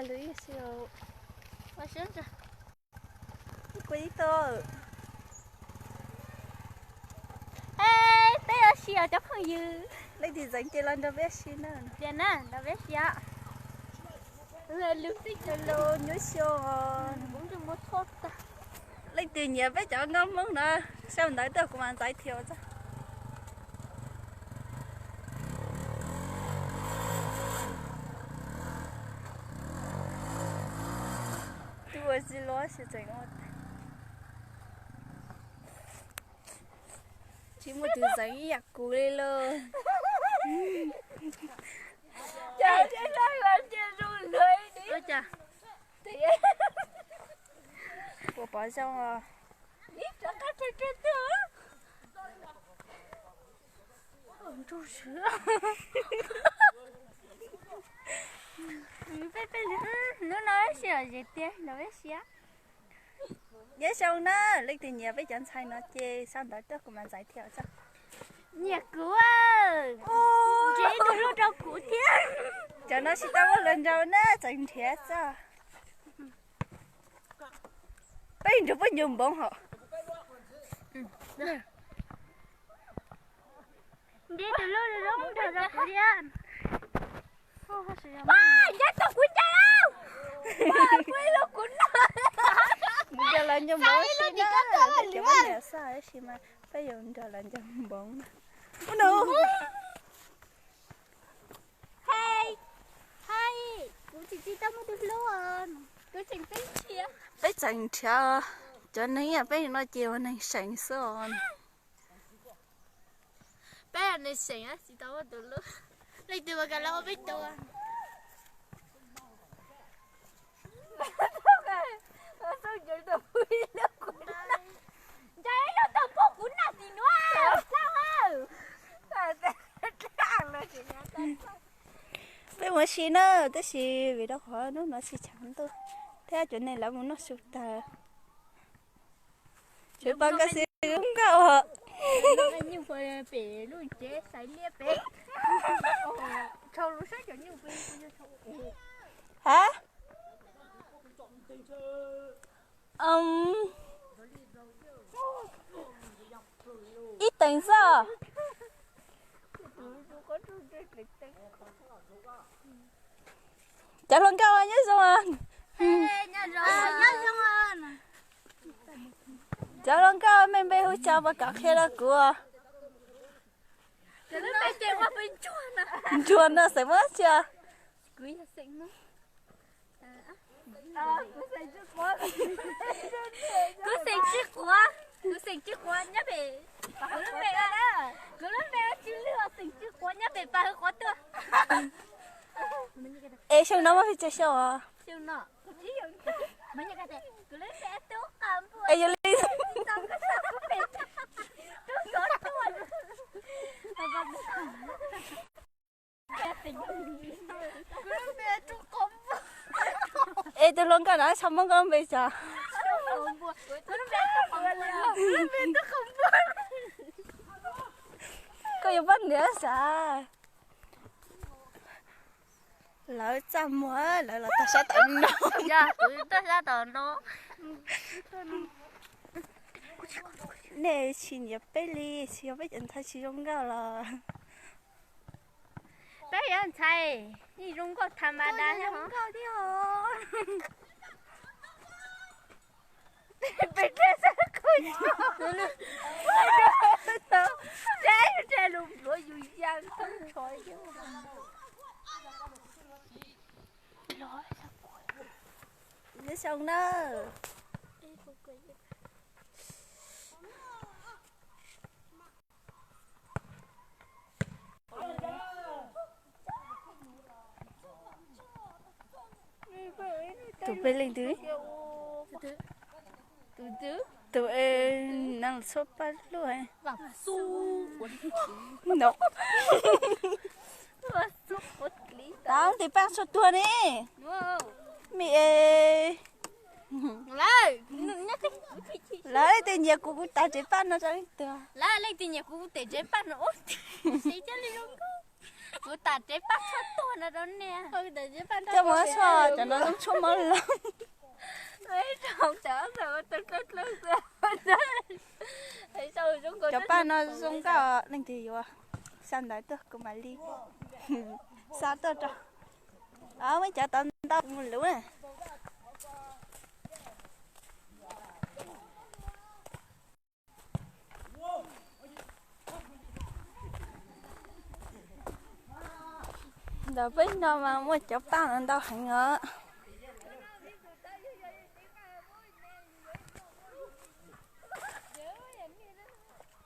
Ua ib tug. Es peb ua si os cov phooj ywg. Leej twg ntxeev ces los nrog peb ua si na. Tias na, nrog peb ua si os. Hello, nyuaj xyoo os. Leej twg nyiam peb cov nkauj Hmoob no, sau ntawv tuaj kuv mam ntxaiv thiab tso. Twb ua tsis luaj, tsis tseem ua tsis muaj tus ntxeev ib yam kuv li lauj. Ua cas? Puas pom zoo os? Hnub no peb si los zes tiag los peb siab. Nyob zoo na, leej twg nyiam peb cov ntxhais no ces sau ntawv tuaj kuv mam ntxaiv thiab tso. Nyiam kuv, nrhiav ib tug hlub rau kuv thiab. Cov no tsis tau muaj hluas nraug na, tseem nrhiav tso. Peb nrhiav peb ncaws npoov hos. Nrhiav tus hlub zoo nraug rau kuv thiab. Ncav tau kuv ncaws. Kuv ib lub kuv no. Ncaws los ncaws npoov si na, cov poj niam xwb tab sis mas peb yuav nrog lawv ncaws npoov na. Ub no. Hais, hais, kuv tsis tsis tau muaj tus hlub os, kuv tseem peb nrhiav. Peb tseem nrhiav cov neeg ib yam peb no ces ua neeg seem xwb os. Peb neeg seem tsis tau muaj tus hlub. Leej twg ua ka los ua peb tus. Ncaws ib lub tau pog kuv naj tim nuav. Peb mus si na, tab sis vim rau qhov hnub no tsis tshav ntuj thiab cov neeg lawv mus noj su tag. Tsuav pab nkauj xwb zoo nkauj. Ha? Ib teev xwb. Cov hluas nkauj nyob zoo. Cov hluas nkauj me npe hu cas puas kam qhia rau kuv? Ntsuag no xeem muab tsia. Kuv xeem Tswj Quav, kuv xeem Tswj Quav nyob pem, kuv lub npe, kuv lub npe Tswj Lwg, xeem Tswj Quav nyob pem Paj Hwv Quav Tuaj. Es xyoo no muaj pes tsawg xyoo os? Es yog li, es tus hluas nkauj no xyov muab koj lub npe cas? Koj yuav poj niam xav. Lawv txaj muag, lawv los tag sab tom no. Yog kuv tag sab tom no. Nej tsis nyiam peb li, tsis yog peb cov ntxhais tsis zoo nkauj los? Peb yog ntxhais, yeej zoo nkauj tham mas das zoo nkauj thiab os. Peb rab xab kuj, rab lus npluav yus ya tub nrho. Nyob zoo na. Tus peb leej twg? Tus es neeg txhua paj luaj no. Tav tis paj txhua tuag ne. Me es. Lawv leej twg nyiam kuv, kuv tav tsev paj no rau leej twg. Lawv leej twg nyiam kuv, kuv tav tsev paj no. Kuv tam tsev paj tshuaj tuag no rau nej. Coj mus tshuaj cov no zoo tshuaj mob loo. Cov paj no zoo nkauj, leej twg yuav xa ntawv tuaj kuv mam li xa tuaj rau. Muaj cov tod ntau mus luv. Ntawm peb no mas muaj cov paj no ntau heev os.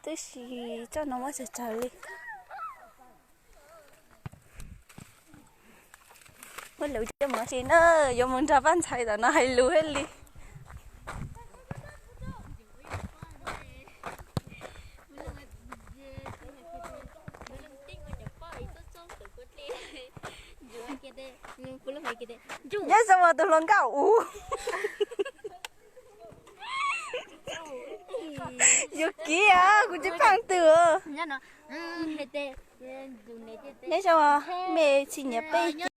Twb tsis txog no muab tsawg tsawg li. Muab luv coj mus ua si na, yuav mus nrog pab ntxhais tom no hais lus thiab li. Nyob zoo os tus hluas nkauj ub. Yuav kiv os, kuv tsis paab twg. Nyob zoo os, mej tsis nyiam peb.